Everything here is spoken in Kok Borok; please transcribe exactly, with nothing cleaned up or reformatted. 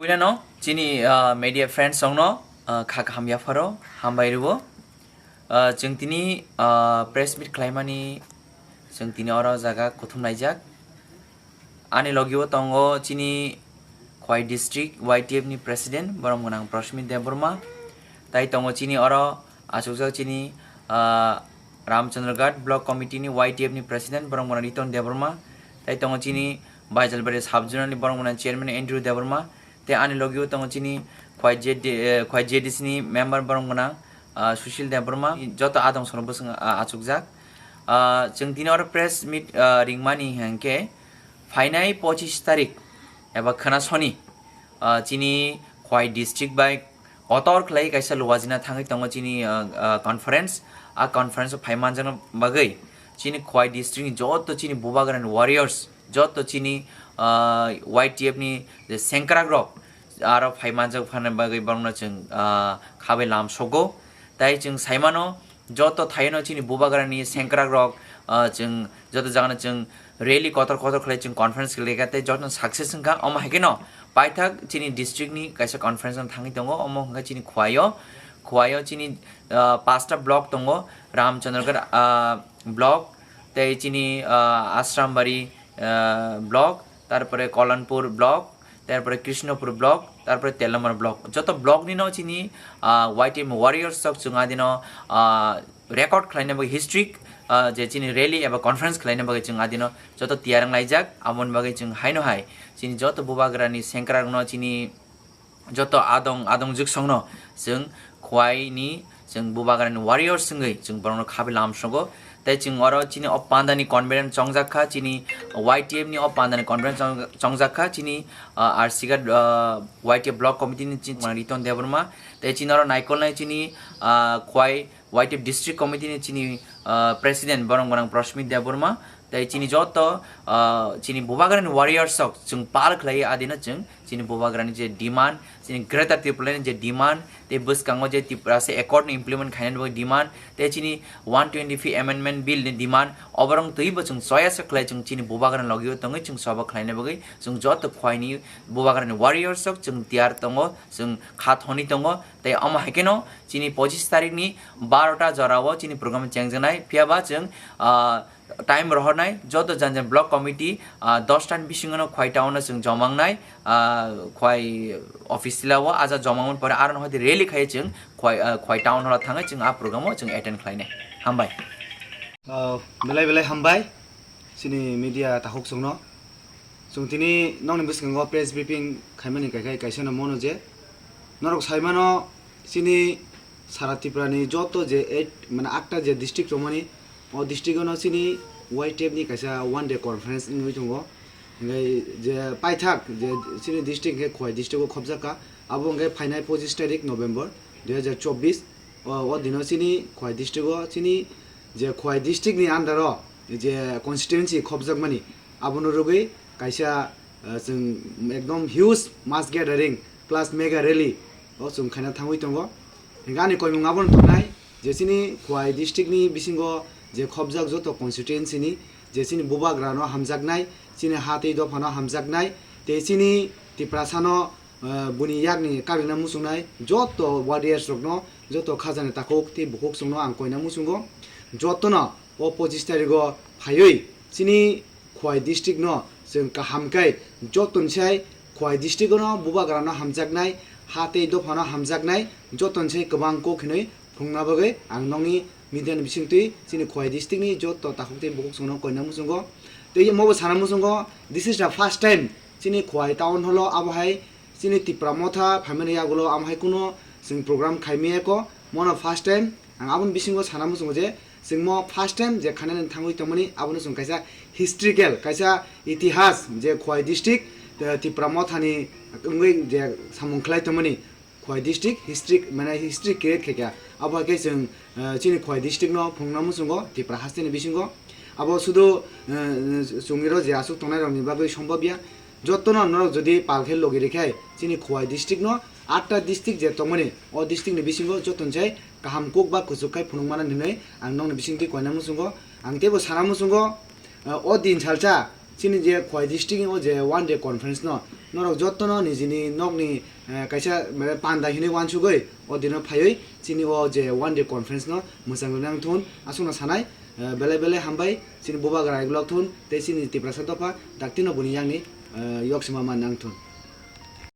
Puilano chini, ah, media friends rokno, ah, kha kaham yapharo hambai rwo. Ah, chwng tini, ah, press meet khlaimani chwng tini oro jaga kuthum laijak. Ani logio tongo chini Khowai district Y T F ni president borom gwnang Prashmit Debbarma. Tai tongo chini oro achukjak chini, ah, Ramchandraghat block committee ni Y T F ni president borom gwnang Riton Debbarma. Tai tongo chini Baijalbari sub zonal ni borom gwnang chairman Andrew Debbarma. Tei ani logio tongo chini Khowai J D, eh, Khowai J D C ni member borom gwnang, ah, Sushil Debbarma. Joto adong sono bwswng, ah, achukjak. Ah, chwng tini oro press meet, ah, ringmani hwnkhe phainai pochis tarik eba khwna soni, ah, chini Khowai district bai kotor khlai kaisa luwajina thangwi tongo chini, ah, ah, conference. A conference o phai manjakna bagwi chini Khowai district ni joto chini bubagrani warriors, joto chini, ah, Y T F ni je sengkrak rok aro phai manjak phana bagwi borokno chwng, ah, khabai lam sogo. Tai chwng saimano joto thaino chini bubagrani sengkrak rok, ah, chwng joto jagano chwng rally kotor kotor khlai chwng conference khlaikha tei joto success wngkha. Omo hai kheno paithak chini district ni kaisa conference no thangwi tongo, omo hwnkha chini Khowai o, Khowai o chini, ah, pasta block tongo, Ramchandragarh, ah, block, tei chini, ah, Asrambari, ah, block, tarpore Kolanpur block, tarpore Krishnapur block, tarpore Telamara block. Joto block ni no chini, ah, Y T F warriors rok chwng adino, ah, record khlaina bagwi history, ah, je chini rally eba conference khlaina bagwi chwng adino joto tiyar wng laijak. Aboni bagwi chwng haino hai chini joto bubagrani sengkrak no chini joto adong adong jugsongno chwng Khowai ni chwng bubagrani warriors wngwi chwng borokno khabai lam sogo. Tei chwng oro chini o pandani conference chongjak kha, chini Y T F ni o pandani conference chong-, chongjak kha, chini, ah, R C Ghat, ah, Y T F block committee ni chini Riton Debbarma. Tei chini oro naikolnai chini, ah, Khowai Y T F district committee ni chini, ah, president borom gwnang Prashmit Debbarma. Tei chini joto, ah, chini bubagrani warriors rok chwng pal khlai adino chwng chini bubagrani je demand, chini Greater Tipraland ni je demand, tei bwskango je Tiprasa accord no implement khainani bagwi demand, tei chini one twenty-fifth amendment bill ni demand, oborok twibo chwng choya se khlai chwng chini bubagrani logio tongwi chwng soba khlaina bagwi chwng joto Khowai ni bubagrani warriors rok chwng tiyar tongo, chwng kha thoni tongo. Tei omo hai kheno chini pochis tarik ni barota jora o chini program chengjaknai, phiya ba chwng, ah, time rohornai joto jan jan block committee, ah, dos ta ni bisingo no Khowai town o chwng joma wngnai, ah, Khowai office tila o aja joma wngmani pore aro no hoi rally khai chwng Khowai, ah, Khowai town hall o thangwi chwng a program o chwng attend khlainai. Hambai. Ah, belai belai hambai chini media takhuk chwngno. Chwng tini nokni bwskango press briefing khaimani kaikai kaisa no mono je norok saimano chini sara Tripura ni joto je eight, mane, atta je district tongmani, o district o no chini Y T F ni kaisa one day conference wngwi tongo. Hingke je paithak je chini district hingke Khowai district o khopjak kha, abo hingke phainai pochis tarik November dui hazar chobbish. O, o dino chini Khowai district o, chini je Khowai district ni under o je constituency khopjakmani, abono rwgwi kaisa, eh, chwng ekdom huge mass gathering plus mega rally o chwng khaina thangwi tongo. Hingke ani koimung abono tongnai je chini Khowai district ni bisingo je khopjak joto constituency ni je chini bubagra no hamjaknai, chini ha tei dopha no hamjaknai, tei chini Tiprasa no, eh, buni yakni karwina muchungnai joto warriors rokno, joto khajani takhuk tei bukhuk chwngno ang koina muchungo. Jotono o pochis tarigo phaiwi chini Khowai district no chwng kaham khe joto ni sai Khowai district no bubagra no hamjaknai, ha tei dopha no hamjaknai, joto ni sai kwbang kok hinwi phunukna bagwi ang nokni media ni bisingtwi chini Khowai district ni joto takhuk tei bukhuk chwngno koina muchungo. Tei omo bo sana muchungo, this is the first time chini Khowai town hall o abo hai chini Tipra Motha phaimani yagulo amo hai kuno chwng program khaimaya kho, mono first time. Ang aboni bisingo sana muchungo je chwng mo first time je khanani thangwi tongmani, abono chwng kaisa historical, kaisa itihas je Khowai district, eh, Tipra Mothani wngwi je samung khlai tongmani, Khowai district history, mane history create khaikha. Abo hai khe chwng, eh, chini Khowai district no phunukna muchungo Tipra hasteni bisingo. Abo sudu, eh, chwngni ro je aswk tongnai rokni bagwi sombobya. Jotono norok jodi pal khe logi rikhe chini Khowai district no atta district je tongmani, o district ni bisingo joto ni sai kaham kok ba kuchuk khai phunukmani hinwi ang nokni bisingtwi koina muchungo. Ang teibo sana muchungo, eh, o din salsa chini je Khowai district ni o je one day conference no Norok jotono nijini nokni, eh, kaisa, mane, panda hinwi wansugwi o dino phaiwi chini o je one day conference no mwchang rwna wng thun, aswkno sanai, eh, belai belai hambai chini bubagra igulok thun tei chini Tiprasa dopha daktino buni yakni, eh, yoksima man nang thun.